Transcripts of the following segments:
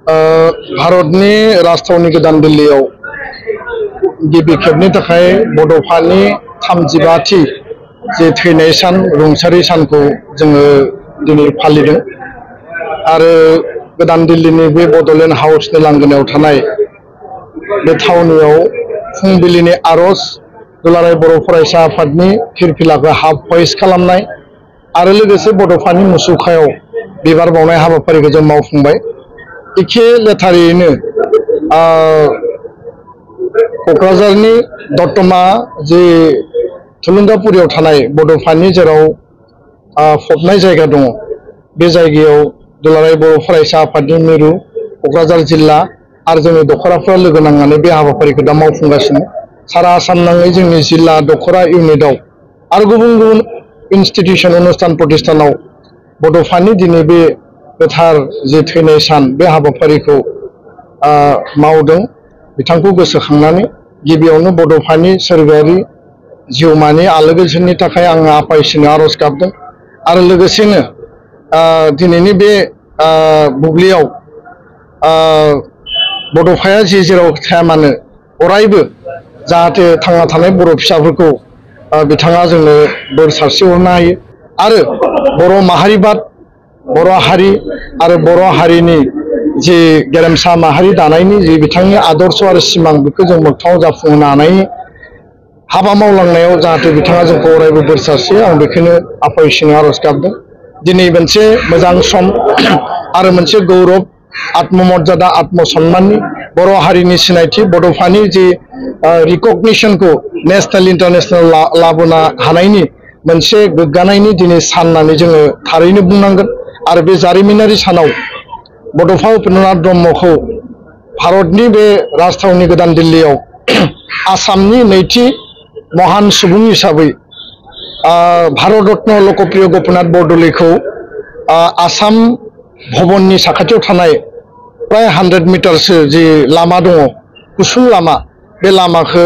भारतनि राजथावनि गोदान दिल्लीयाव गिबि खेबनि थाखाय बड'फानि 35थि जे थैनाय सान रुंसारि सानखौ जोङो दिनै फालिदों आरो गोदान दिल्लीनि बे बड'लेण्ड हाउसनि लांगोनायाव थानाय बे थावनियाव फुंबिलिनि आरज दुलाराय बर' फरायसा आफादनि फिरफिलाखौ हाफ हइस्ट खालामनाय आरो लोगोसे बड'फानि मुसुखायाव बिबार बावनाय हाबाफारिखौ जों मावफुंबाय। एखे लेथारैनो क'क्राझारनि दतमा जे थुलुंगापुरियाव थानाय बड'फानि जेराव फबनाय जायगा दङ बे जायगायाव दुलाराय बर' फरायसा आफादनि मिरु क'क्राझार जिल्ला आरो जोंनि दख'राफ्रा लोगो नांनानै बे हाबाफारिखौ दा मावफुंगासिनो। सारा आसाम नाङै जोंनि जिल्ला दख'रा इउनिटआव आरो गुबुन गुबुन इनस्टिटिउसन अनुस्थान प्रतिष्ठानाव बड'फानि दिनै बे गोथार जे थैनाय सान बे हाबाफारिखौ मावदों। बिथांखौ गोसोखांनानै गिबियावनो बड'फानि सोरगोआरि जिउमानि आलो गोजोननि थाखाय आङो आफा इसोरनो आरज गाबदों आरो लोगोसेनो दिनैनि बे बुब्लियाव बड'फाया जेराव थाया मानो अरायबो जाहाथे थांना थानाय बर' फिसाफोरखौ बिथाङा जोंनो बोर सारस्रिहरनो हायो आरो बर' माहारिबाद बर' हारि आरो बर' हारिनि जे गेरेमसा माहारि दानायनि जे बिथांनि आदर्श आरो सिमां बेखौ जों मोगथाङाव जाफुंहोनो हानायनि हाबा मावलांनायाव जाहाथे बिथाङा जोंखौ अरायबो बोर सारस्रियो आं बेखौनो आफा इसोरनो आरज गाबदों। दिनै मोनसे मोजां सम आरो मोनसे गौरब आत्ममर्यादा आत्मसन्माननि बर' हारिनि सिनायथि बड'फानि जे रिकगनिशनखौ नेशनेल इन्टारनेशनेल लाबोनो हानायनि मोनसे गोग्गानायनि दिनै सान होननानै जोङो थारैनो बुंनांगोन आरो बे जारिमिनारि सानाव बड'फा उपेन्द्रनाथ ब्रह्मखौ भारतनि बे राजथावनि गोदान दिल्लीयाव आसामनि नैथि महान सुबुं हिसाबै भारत रत्न लकप्रिय गपिनाथ बरदलैखौ आसाम भवननि साखाथियाव थानाय प्राय 100 मिटारसो जि लामा दङ गुसुं लामा बे लामाखौ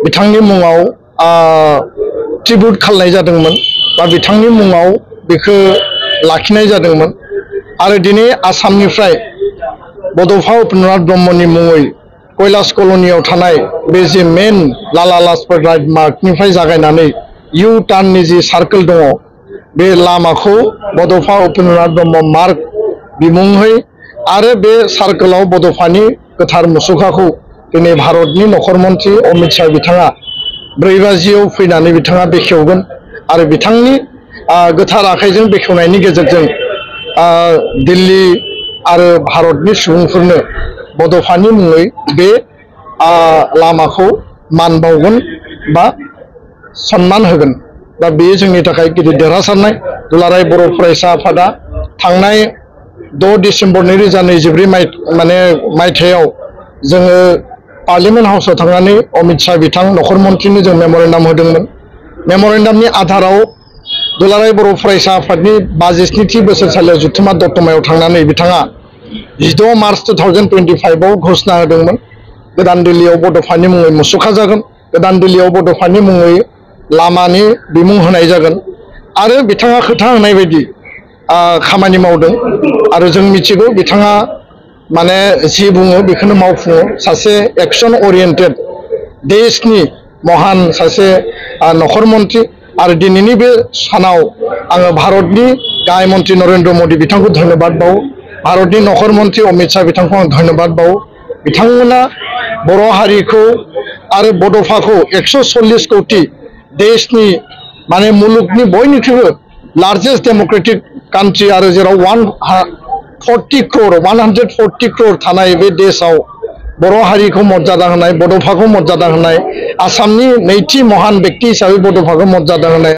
बिथांनि मुङाव ट्रिबिउट खालामनाय जादोंमोन बा बिथांनि मुङाव बेखौ लाखिनाय जादोंमोन आरो दिनै आसामनिफ्राय बड'फा उपेन्द्रनाथ ब्रह्मनि मुङै कैलाश कल'नियाव थानाय बे जे मेन लाला लाजपत राय मार्गनिफ्राय जागायनानै इउ टार्ननि जि सार्कोल दङ बे लामाखौ बड'फा उपेन्द्रनाथ ब्रह्म मार्ग बिमुङै आरो बे सार्कोलाव बड'फानि गोथार मुसुखाखौ दिनै भारतनि नखर मन्त्रि अमित शाह बिथाङा 4 बाजियाव फैनानै बिथाङा बेखेवगोन आरो बिथांनि गोथार आखाइजों बेखेवनायनि गेजेरजों दिल्ली आरो भारतनि सुबुंफोरनो बड'फानि मुङै बे लामाखौ मान बावगोन बा सन्मान होगोन। दा बेयो जोंनि थाखाय गिदिर देरहासारनाय। दुलाराय बर' फरायसा आफादा थांनाय 6 डिसेम्बर 2024 मायथाइयाव जोङो पार्लियामेन्ट हाउसआव थांनानै अमित शाह बिथां नखर मन्त्रिनो जों मेम'रेन्डाम होदोंमोन। मेम'रेन्डामनि आधाराव दुलाराय बर' फरायसा आफादनि 52थि बोसोरसालियाव जुथुमा दतमायाव थांनानै बिथाङा 16 मार्च 2025आव घोषणा होदोंमोन गोदान दिल्लीयाव बड'फानि मुङै मुसुखा जागोन, गोदान दिल्लीयाव बड'फानि मुङै लामानि बिमुं होनाय जागोन आरो बिथाङा खोथा होनाय बायदि खामानि मावदों आरो जों मिथिगौ बिथाङा माने जि बुङो बेखौनो मावफुङो। सासे एक्सन ओरिएन्टेड देशनि महान सासे नखर मन्त्रि आरो दिनैनि बे सानाव आङो भारतनि गाहाय मन्त्रि नरेन्द्र मदि बिथांखौ धन्यबाद बावो, भारतनि नखर मन्त्रि अमित शाह बिथांखौ आं धन्यबाद बावो। बिथांमोना बर' हारिखौ आरो बड'फाखौ 140 कौटि देशनि माने मुलुगनि बयनिख्रुइबो लार्जेस्ट डेम'क्रेटिक कान्ट्रि आरो जेराव 140 crore थानाय बे देशआव बर' हारिखौ मर्यादा होनाय, बड'फाखौ मर्यादा होनाय, आसामनि नैथि महान बेक्ति हिसाबै बड'फाखौ मर्यादा होनाय